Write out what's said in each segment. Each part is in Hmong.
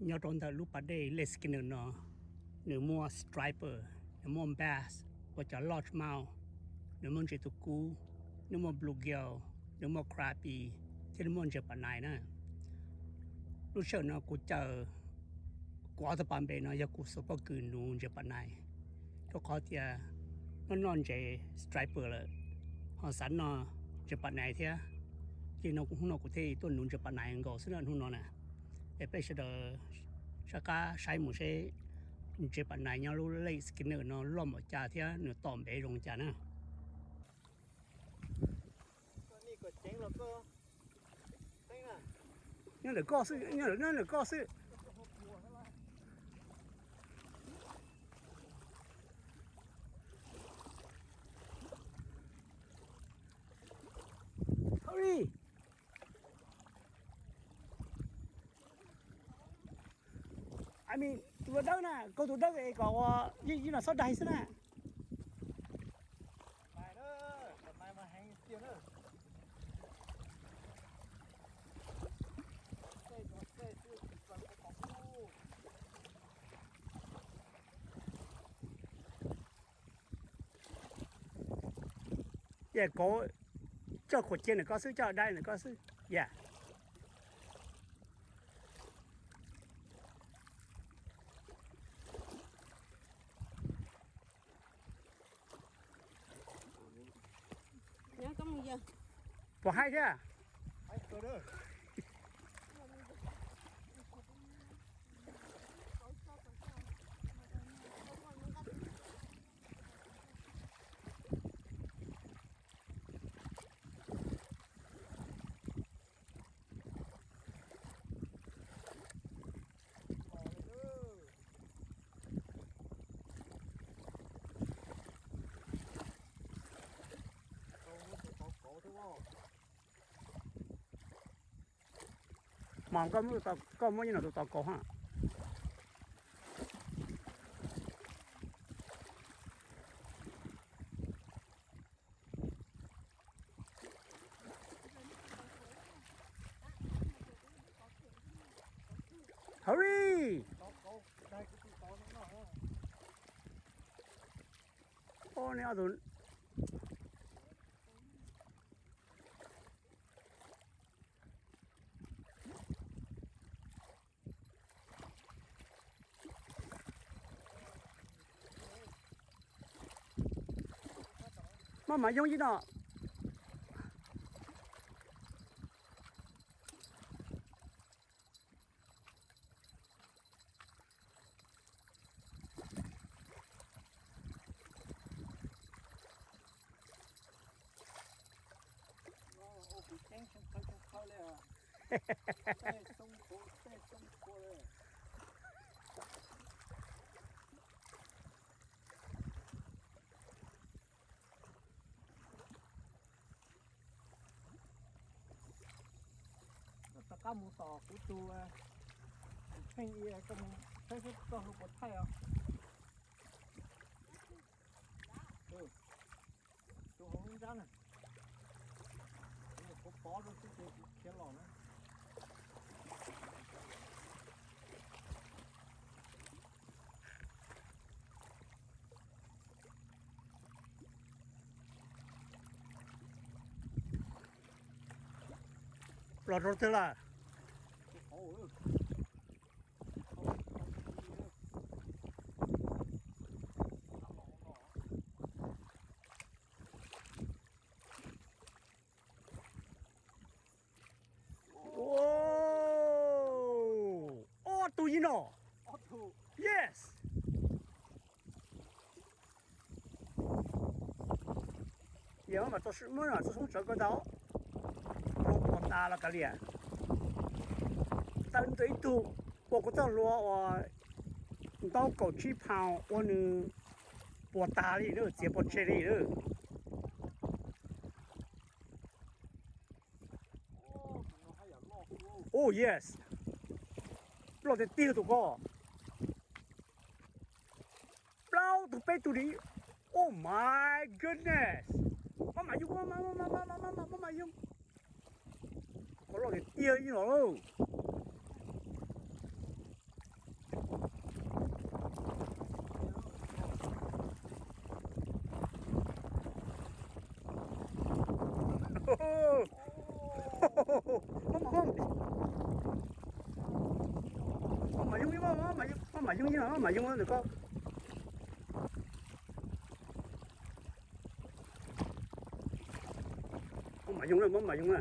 Nyob rau ntawm lub pas dej Lake Skinner no, nws muaj striper, nws muaj bass, ua cov largemouth, nws muaj ntses tus kub, nws muaj bluegill, nws muaj crappie, thiab nws muaj ntses pas nais na. Lub sij hawm no kuv caw kuv ob tug pas npe no yog kuv xuas pob kws nuv ntses pas nais, rau qhov tias noj noj ntses striper lawm, ho xav noj ntses pas nais thiab. Ces no kuv hnub no kuv thiaj tuaj nuv ntses pas nais nkaus xwb na hnub no na. Es peb sawv daws sab qab saib mus seb ntses pas nais nyob lub Lake Skinner no loj npaum cas thiab nws tom npev zoo cas na. Nyob ntawm koj xwb, nyob ntawm koj xwb. Hurry! I mean, tus dawb na, kau tus dawb es kom ua yeej no xob daig xwb na. Yam kov coj khuam cia ntawm koj xwb, coj dai ntawm koj xwb. Yam puas haib thiab? Mas koj muab, koj muab nyiaj no tus tau kaus ha. Hurry! Ua ne ob tug. Maj mam yoog ib no. Rov qab mus tom kuv tus pheej i, koj mus saib seb koj hlua puas thaij os. Tus hauv lub nrab na, kuv pov rau xwb ces kuv khiav los na. Los rau twg lawm? Ob tug ib no. Yes. Yog mas txo soob tsawv ko tau. Ua puas tas los kav liam. Tawm ntawm ib tug ua kuv txoj hlua uas ntau kaum tsib pound ua nws puas tas li lawm, txiav pov tseg li lawm. Oh yes, loj tiag tiag tus ko. Plaub tug peb tug li. Oh my goodness. Maj mam yoog, maj mam yoog. Ko loj tiag tiag ib no lauj. Ib no mas yoog ntawm ko. Muab mas yoog na, muab mas yoog na.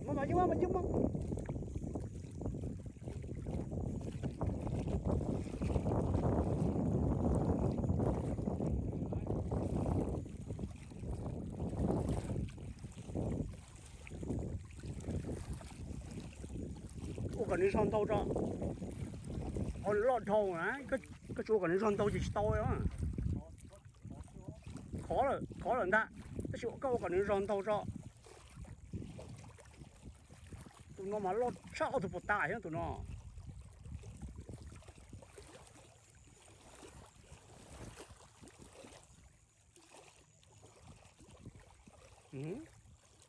Mas mas yoog, mas yoog mas. Ua kom nws zog ntau tso. Qhov loj dhau na, koj tsis ua kom nws zog ntau ces tsis tau. Khov lawm, khov lawm ntag, tab sis koj ua kom nws zog ntau tso. Tus no mas loj tshaj ob tug puas tas thiab tus no.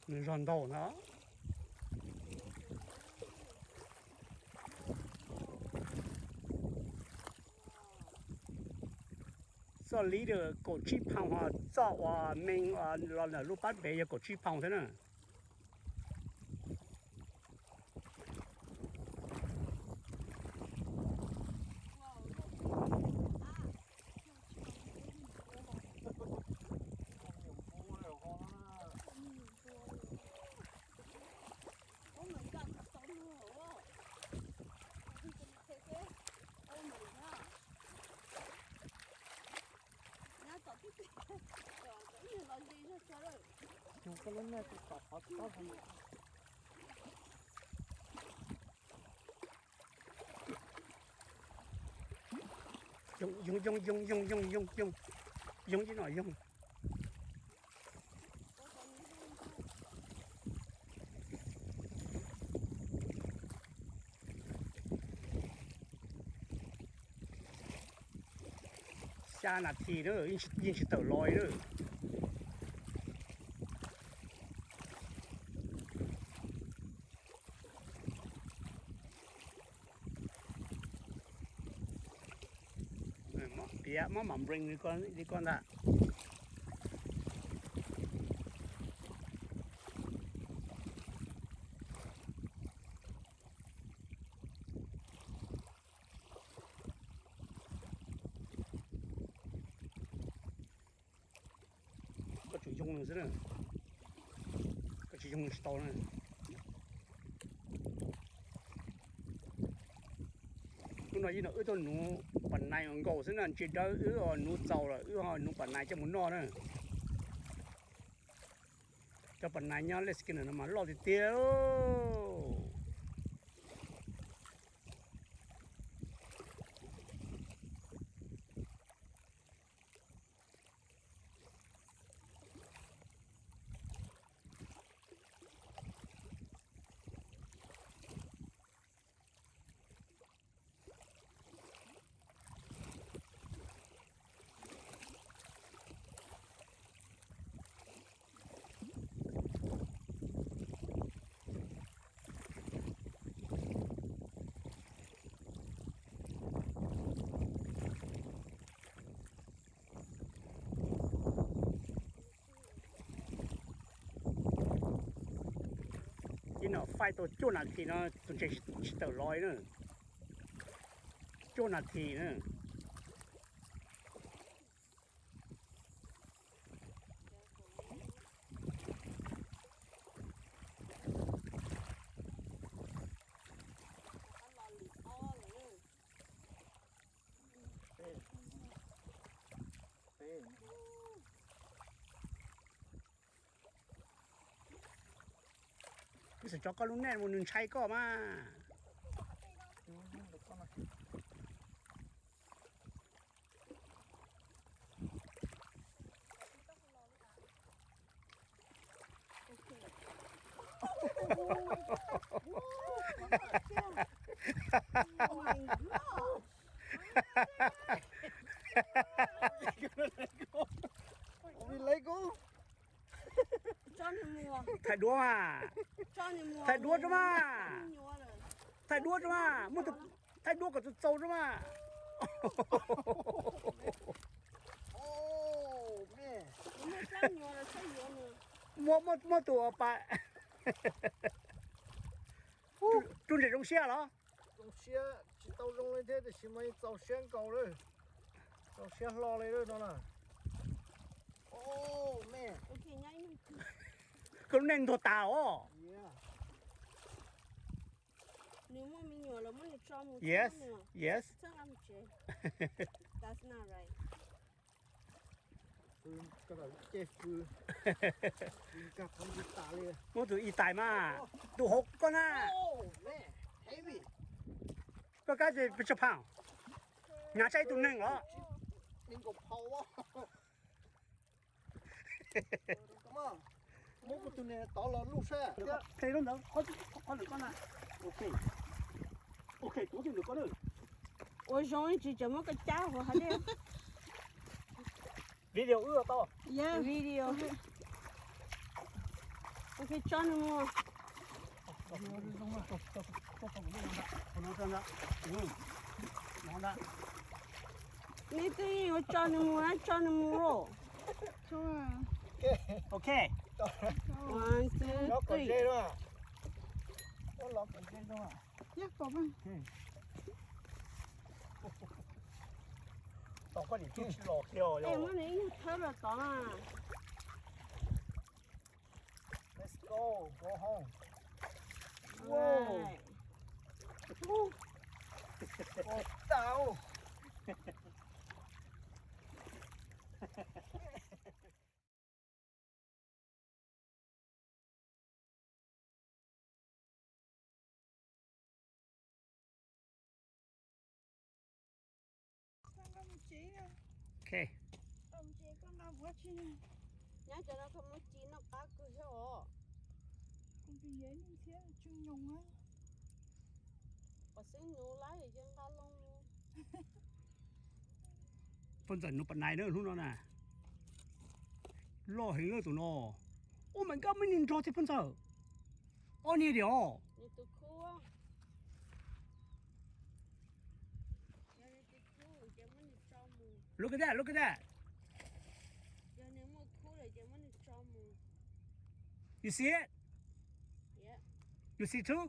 Nws zog ntau na. Txoj lib kaum tsib phaus, txoj uas me los ntawm lub pab pem yog kaum tsib phaus thiab na. Yoog, yoog, yoog, yoog, yoog, yoog, yoog, yoog, yoog ib no yoog. Xya nas this na, yeej tsis tawm los li na. Piav muab mam nprees li ko ntag. Koj tsum yoog nws xwb na, koj tsis yoog nws tsis tau na. Hnub no yeej no wb tuaj nuv pas nais nkaus xwb na, ntsia dawb wb nuv txaus lawm wb ho nuv pas nais coj mus noj na. Cov pas nais nyob Lake Skinner no mas loj tiag tiag. Ib no faib tau cuaj nas this no tus ntses tsis tawm los li na. Cuaj nas this na. Koj txhob tso koj lub net mus nws ntshai koj mas. Thaij duab mas. Thaij duab tso mas. Thaij duab tso mas. Muab tus, thaij duab kom txaus txaus tso mas. Muab, muab, muab tus pas. Rub ntses zoo siab los? Zoo siab tsis tau zoo li thiab tiam sis mas txaus siab nkaus li. Txaus siab hlo li no na. Koj lub neej ntuag tas os. Yes, yes. Muab tus ib tais mas, tus hauv koj na. Koj kab ces pes tsawg pound? Hnav saib ib tug neeg os. Muab kuv tus niag tod los luj saib. Hle lub ntawd, qhov ntawm koj na. Ok. Ok, tuav kiag ntawm koj na. Ua zoo tsis tseem muab koj cab hauv hav dej. Video wb tau. Video. Ok, tso nws mus. Neb twb yeej yuav tso nws mus na, tso nws mus. Ok. One, two, three. Muab nws ib nyuag thawb los tod na. Let's go, go home. Wow. Ua tau. Ok. Nyob cov no koj muab ci noj qab kawg thiab os. Pom xeeb nuv lab ces nqa loo. Poj ntxawm nuv pas nais na hnub no na. Loj heev lawm tus no. Oh my god, muaj ib niag nrog thiab poj ntxawm. Ob niag diam. Look at that, look at that. You see it? You see too?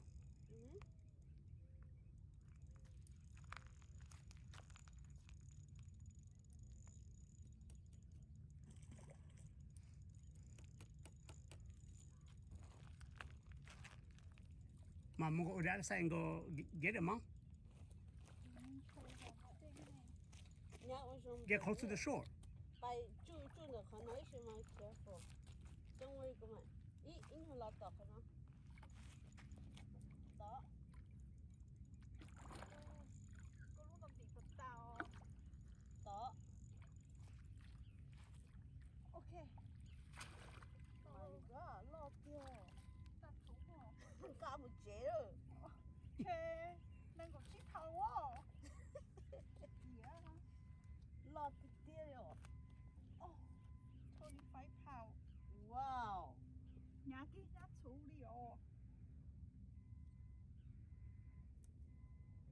Mom, we'll go that side and go g- get it, Mom. Get close to the shore. Pais tsuj tsuj ntawm qhov no ib si mas careful. Don't worry, koj mam ib ib nyuag los tom qhov no. Tom. Koj lub no ntim puas tau? Tom. Ok. Oh my god, loj tiag. Nqa mus tsev lawm. Nees nkaum tsib pound. Loj tiag tiag li os. Twenty five pound. Wow. Hnyav kiag hnyav txhuv li os.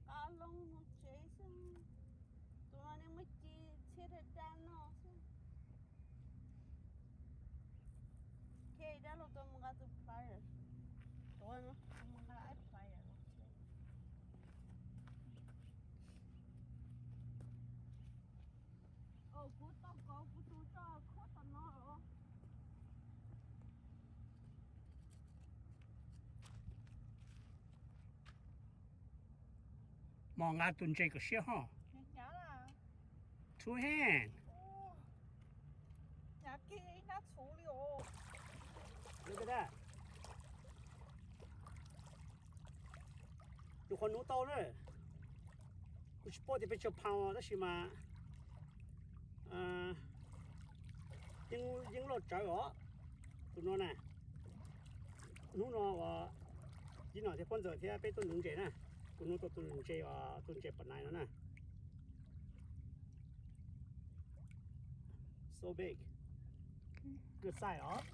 Nqa loo mus tsev xwb. Tus no nej muab ci txhiab daj daj noj xwb. Ok, dab laug tuaj mus nqa tus pliers. Tuav no, mus nqa ib pliers los. Kuv tau kov kuv tus tso khuab tom no los. Mom, nqa tus ntses kom siab ho. Two hand. Hnyav kiag ib hnab txhuv li os. Look at that. Tus qhov nuv tau na, kuv tsis paub tias peb tsawg pound tab sis mas yeej loj tsawv os. Tus no na, hnub no uas Yij Nom thiab Pov Ntxawm thiab peb tuaj nuv ntses na, kuv nuv tau tus ntses, tus ntses pam nais no na. So big. Good size os.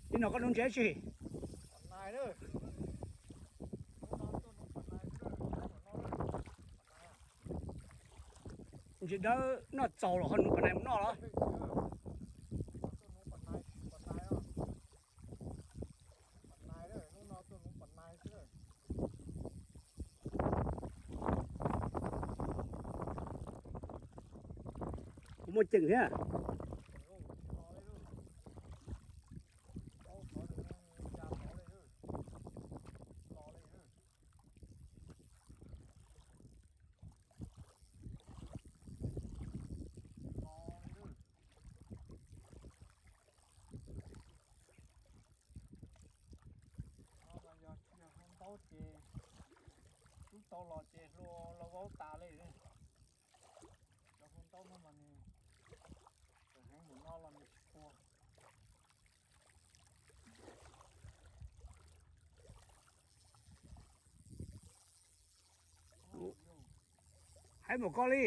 Ib no koj nuv ntses tsi? Ntses dawb noj txaus los ho nuv pam nais mus noj los? Kuv muaj ceem thiab. Yog tsis yog hluas ntaub ces tub tau los ces hlua lauj vaub tas li. Cov hluas ntaub no mas nws tseem heev mus no los nws tsis hlua. Haib npaum koj li.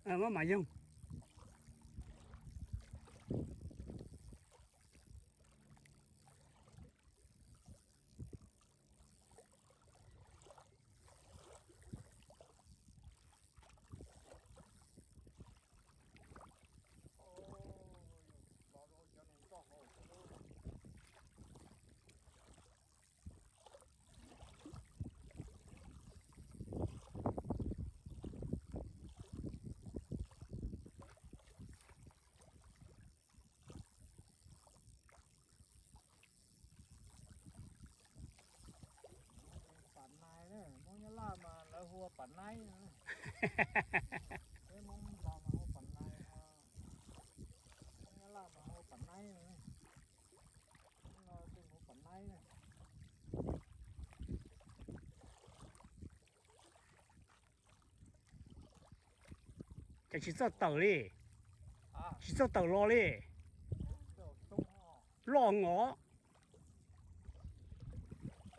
Maj mam yoog. Pam nais na, Hmoob Nyab Laj mas lawv hu ua pam naib. Peb Hmoob Nplog mas hu ua pam nais, Hmoob Nyab Laj mas hu ua pam naib. Hmoob no tej hu pam naib na. Ces tsis txawj tawm li, tsis txawj tawm los li. Loj ngov,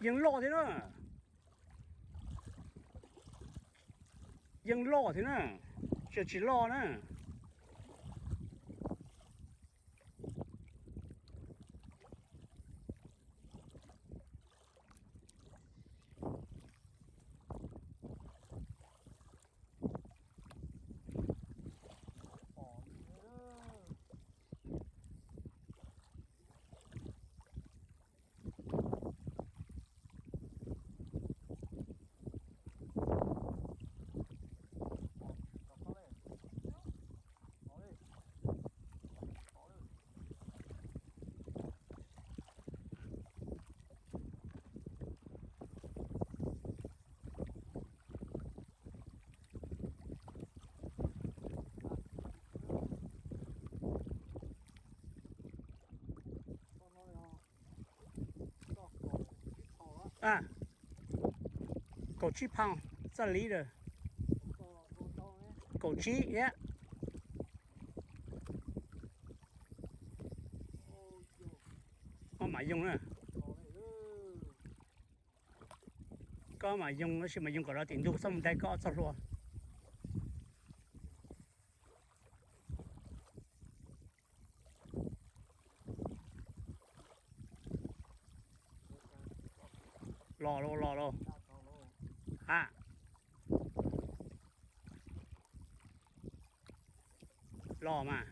yeej loj thiab na, yeej loj thiab na, tsis tsis loj na. Kaum tsib pound, txoj li lawm. Kaum tsib thiab. Koj mam yoog na. Koj mam yoog, tab sis mas yoog kom rov tim ntug txoj mus dai koj txoj hlua. Los los los los. Ha. Los mas.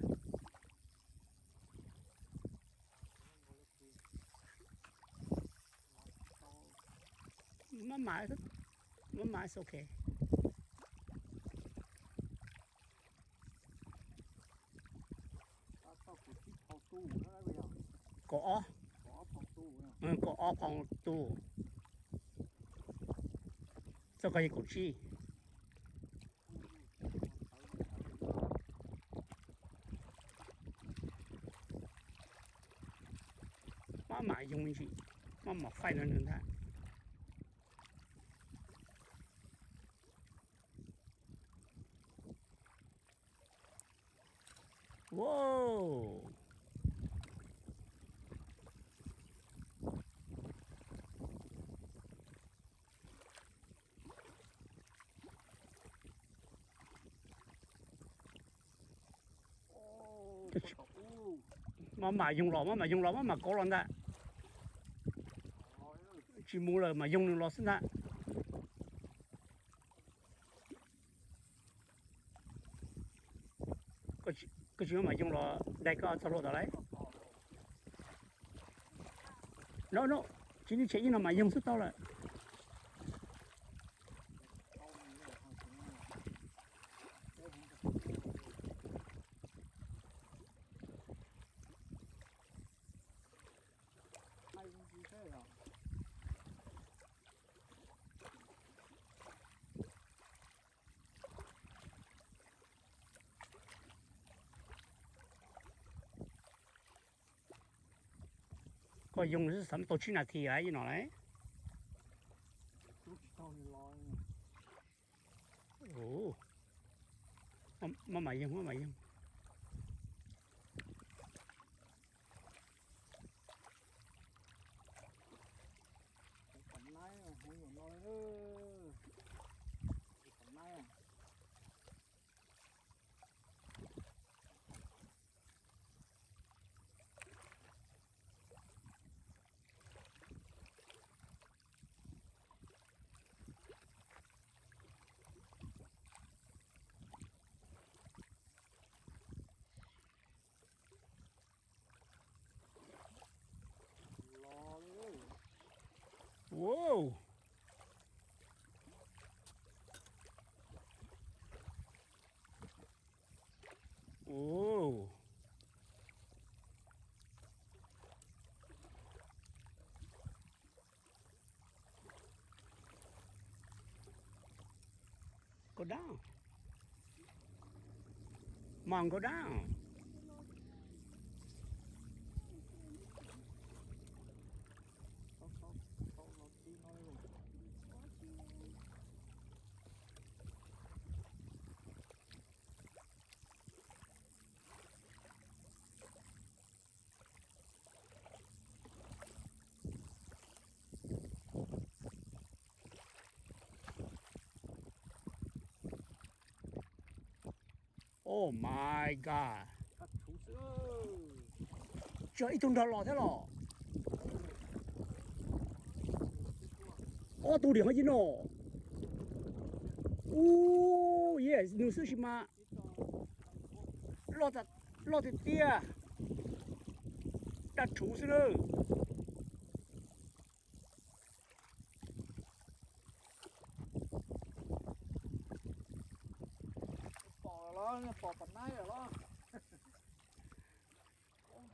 Maj mam, maj mam, it's okay. Tus txoj koj yog kaum tsib. Maj mam yoog ntsis, maj mam faij no ntag. Wow. Maj mam yoog los, maj mam yoog los, maj mam kauv los ntag. Tsis mus lawm mas yoog nws los xwb ntag. Koj tsis maj mam yoog los daig koj txog luag tom lawm. No no, tsis nej tshem ib no mam yoog xwb tau lawm. Koj yoog xav tau tsib nas this li no lauj. Maj mam yoog, maj mam yoog. Wow. Ua, nkauj dab, mas nkauj dab. Oh my god. Tsuag ib tug nrog los thiab los. Ob tug diam ho yig no. Ub, yog nws xwb sis mas. Loj tiag tiag. Dab rhuv xwb na. Pom los, pom tom nab los. Kom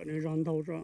nws zog ntau tso.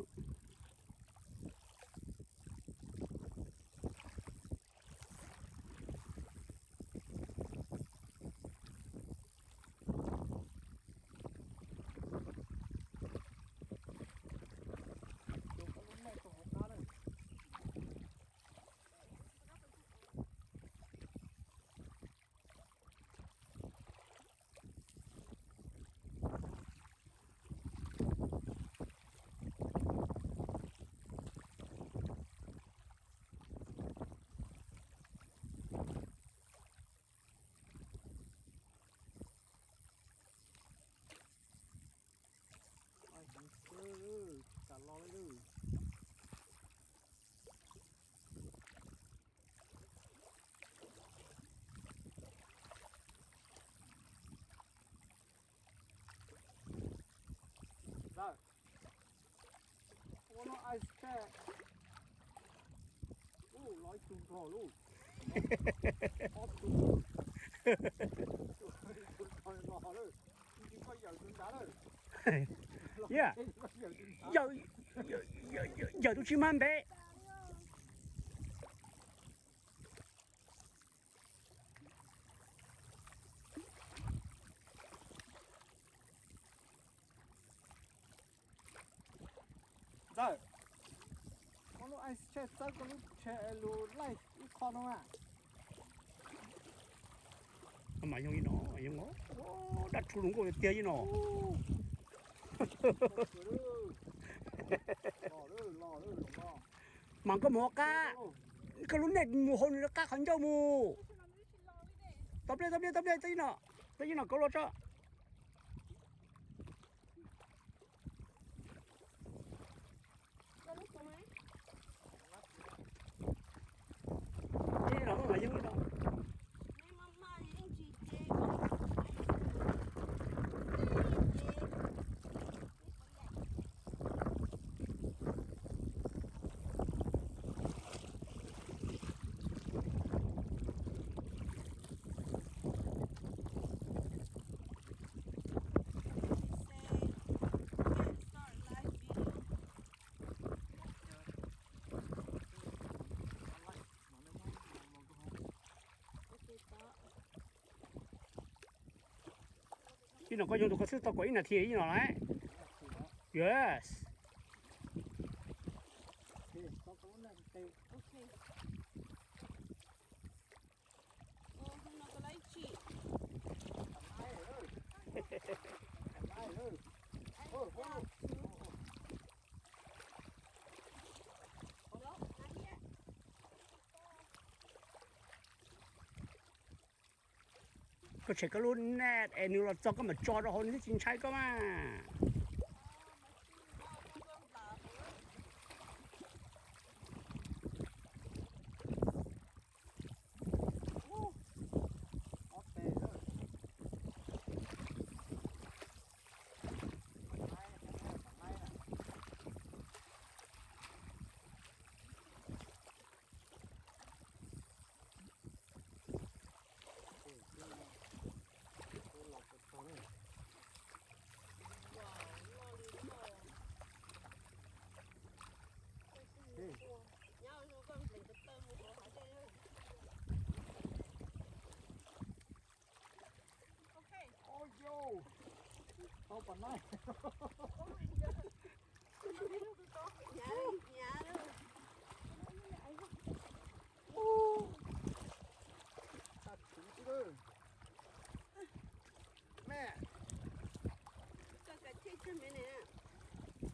Yeah. Yawm, yawm tus tsis mag npe. Ntxawm, koj lub ice chest txawb koj lub tsheb lub life ib qho no na. Mas yooj yim no, yooj, dab rhu lus nkauj tiag yim no. Mas koj mus qab, koj lub nej mus hauv nws qab qhov ncauj mus. Tau pliaj, tau pliaj, tau pliaj, tau ib no, tau ib no kauv los tso. Ib no koj yoog tus koj xwb tau kaum ib nas this ib no lauj. Yes. Koj tshem koj lub net es nws los txog koj mam tso rau hauv nws twb tsis ntshai koj mas.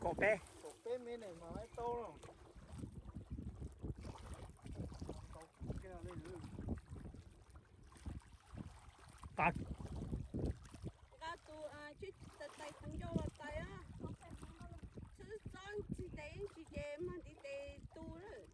Kaum peb. Kaum peb minute mas tau. Nqa tus tais qhov ncauj los tais, txhob txob tsis tes tsis ces mag ntiv tes tu lawm.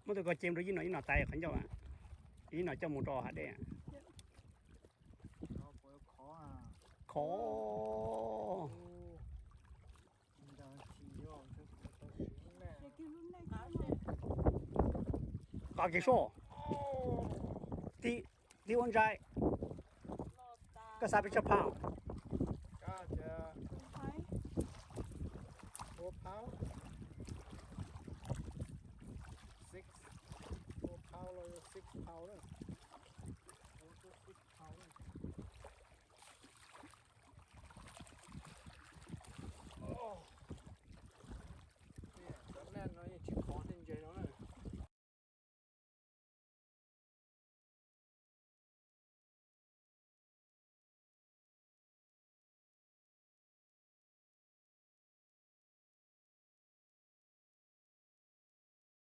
Muab tus ko cem rau ib no, ib no tais qhov ncauj, ib no coj mus rau hav dej. Khov. Qab kev soj. Tib ua ntsais. Koj xav pes tsawg pound?